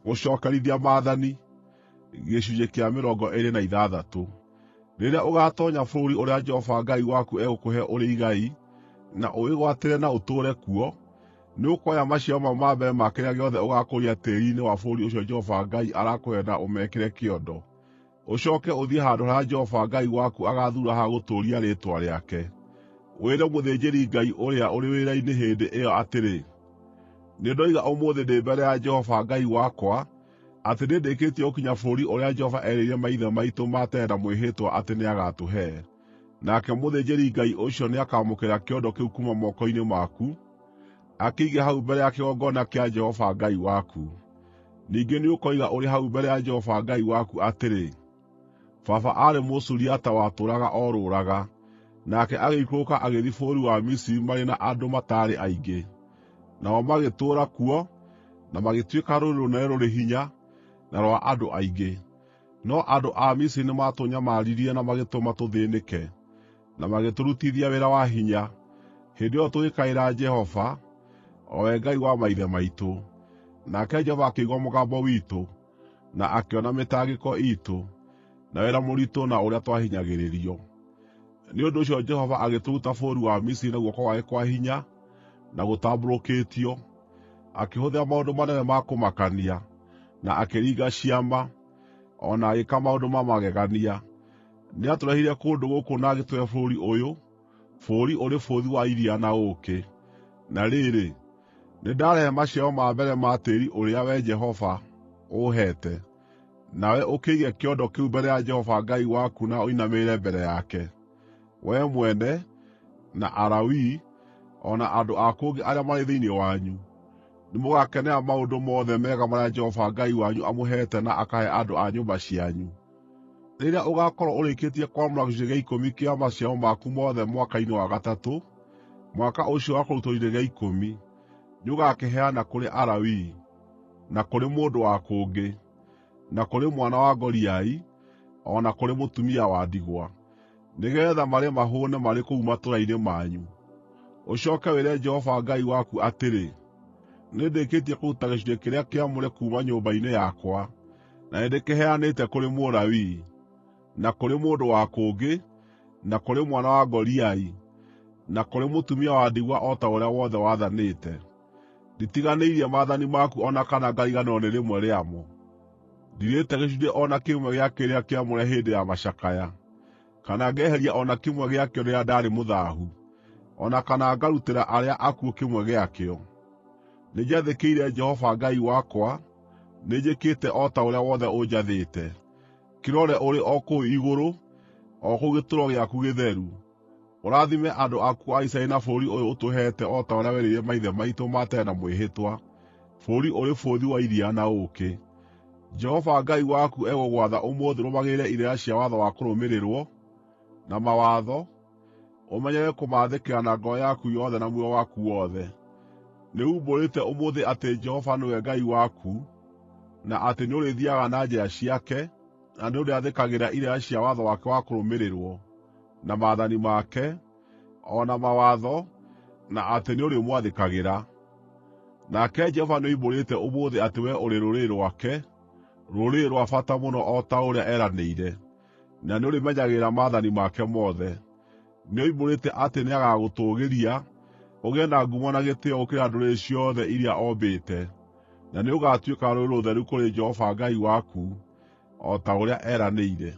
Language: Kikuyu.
Gũcookerithia Maathani. Rĩrĩa ũgaatoonya bũrũri ũrĩa Jehova Ngai waku egũkũhe ũrĩ igai, na ũwĩgwatĩre na ũtũũre kuo, nĩũkoya maciaro mamwe ma mbere ma kĩrĩa gĩothe ũgaakũria tĩĩri-inĩ wa bũrũri ũcio Jehova Ngai arakũhe na ũmekĩre kĩondo. Ũcooke ũthiĩ handũ harĩa Jehova Ngai waku agaathuura ha gũtũũria Rĩĩtwa rĩake, wĩre mũthĩnjĩri-Ngai ũrĩa ũrĩ wĩra-inĩ hĩndĩ ĩyo atĩrĩ, “Nĩndoiga ũmũthĩ ndĩ mbere ya Jehova Ngai wakwa atĩ nĩndĩkĩtie gũkinya bũrũri ũrĩa Jehova eerĩire maithe maitũ ma tene na mwĩhĩtwa atĩ nĩagatũhe.” Nake mũthĩnjĩri-Ngai ũcio nĩakamũkĩra kĩondo kĩu kuuma moko-inĩ maku, akĩige hau mbere ya kĩgongona kĩa Jehova Ngai waku. Ningĩ nĩũkoiga ũrĩ hau mbere ya Jehova Ngai waku atĩrĩ, “Baba aarĩ Mũsuriata watũũraga orũũraga, nake agĩikũrũka agĩthiĩ bũrũri wa Misiri marĩ na andũ mataarĩ aingĩ. Nao magĩtũũra kuo, na magĩtuĩka rũrĩrĩ rũnene rũrĩ hinya, na rwa andũ aingĩ. No andũ a Misiri nĩmatũnyamaririe na magĩtũma tũthĩĩnĩke, na magĩtũrutithia wĩra wa hinya. Hĩndĩ ĩyo tũgĩkaĩra Jehova, o we Ngai wa maithe maitũ, nake Jehova akĩigua mũgambo witũ, na akĩona mĩtangĩko iitũ, na wĩra mũritũ na ũrĩa twahinyagĩrĩrio. Nĩ ũndũ ũcio Jehova agĩtũruta bũrũri wa Misiri na guoko gwake kwa hinya na gũtambũrũkĩtio, akĩhũthĩra maũndũ manene ma kũmakania, na akĩringa ciama, o na agĩĩka maũndũ ma magegania. Nĩatũrehire kũndũ gũkũ na agĩtũhe bũrũri ũyũ, bũrũri ũrĩ bũthi wa iria na ũũkĩ. Na rĩrĩ, nĩndarehe maciaro ma mbere ma tĩĩri ũrĩa, Wee Jehova, ũũheete.” Nawe ũkĩige kĩondo kĩu mbere ya Jehova Ngai waku na ũinamĩrĩre mbere yake, wee mwene, na Alawii, o na andũ a kũngĩ arĩa marĩ thĩinĩ wanyu. Nĩmũgakenera maũndũ mothe mega marĩa Jehova Ngai wanyu amũheete na akahe andũ a nyũmba cianyu. Rĩrĩa ũgaakorwo ũrĩkĩtie kwamũra gĩcunjĩ gĩa ikũmi kĩa maciaro maku mothe mwaka-inĩ wa gatatũ, mwaka ũcio wa kũrutwo gĩcunjĩ gĩa ikũmi, nĩũgakĩheana kũrĩ Alawii, na kũrĩ mũndũ wa kũngĩ, na kũrĩ mwana wa ngoriai, o na kũrĩ mũtumia wa ndigwa, nĩgeetha marĩe mahũũne marĩ kũu matũũra-inĩ manyu. Ũcooke wĩre Jehova Ngai waku atĩrĩ, “Nĩndĩkĩtie kũruta gĩcunjĩ kĩrĩa kĩamũre kuuma nyũmba-inĩ yakwa, na nĩndĩkĩheanĩte kũrĩ Mũlawii, na kũrĩ mũndũ wa kũngĩ, na kũrĩ mwana wa ngoriai, na kũrĩ mũtumia wa ndigwa o ta ũrĩa wothe wathanĩte. Nditiganĩirie maathani maku o na kana ngariganĩrwo nĩ rĩmwe rĩamo. Ndirĩte gĩcunjĩ o na kĩmwe gĩa kĩrĩa kĩamũre hĩndĩ ya macakaya, kana ngeheria o na kĩmwe gĩakĩo rĩrĩa ndaarĩ mũthaahu, o na kana ngarutĩra arĩa akuũ kĩmwe gĩakĩo. Nĩnjathĩkĩire Jehova Ngai wakwa; nĩnjĩkĩte o ta ũrĩa wothe ũnjathĩte. Kĩrore ũrĩ o kũu igũrũ, o kũu gĩtũũro gĩaku gĩtheru, ũrathime andũ aku a Isiraeli na bũrũri ũyũ ũtũheete o ta ũrĩa werĩire maithe maitũ ma tene na mwĩhĩtwa, bũrũri ũrĩ bũthi wa iria na ũũkĩ.” Jehova Ngai waku egũgwatha ũmũthĩ ũrũmagĩrĩre irĩra cia watho wa kũrũmĩrĩrwo, na mawatho, ũmenyerere kũmaathĩkĩra na ngoro yaku yothe na muoyo waku wothe. Nĩumbũrĩte ũmũthĩ atĩ Jehova nĩwe Ngai waku, na atĩ nĩũrĩthiiaga na njĩra ciake, na nĩũrĩathĩkagĩra irĩra cia watho wake wa kũrũmĩrĩrwo, na maathani make, o na mawatho, na atĩ nĩũrĩmwathĩkagĩra. Nake Jehova nĩoimbũrĩte ũmũthĩ atĩ wee ũrĩ rũrĩrĩ rwake, rũrĩrĩ rwa bata mũno o ta ũrĩa eranĩire, na nĩũrĩmenyagĩrĩra maathani make mothe. Nĩoimbũrĩte atĩ nĩagagũtũũgĩria, ũgĩe na ngumo na gĩtĩĩo gũkĩra ndũrĩrĩ ciothe iria ombĩte, na nĩũgatuĩka rũrĩrĩ rũtheru kũrĩ Jehova Ngai waku, o ta ũrĩa eranĩire.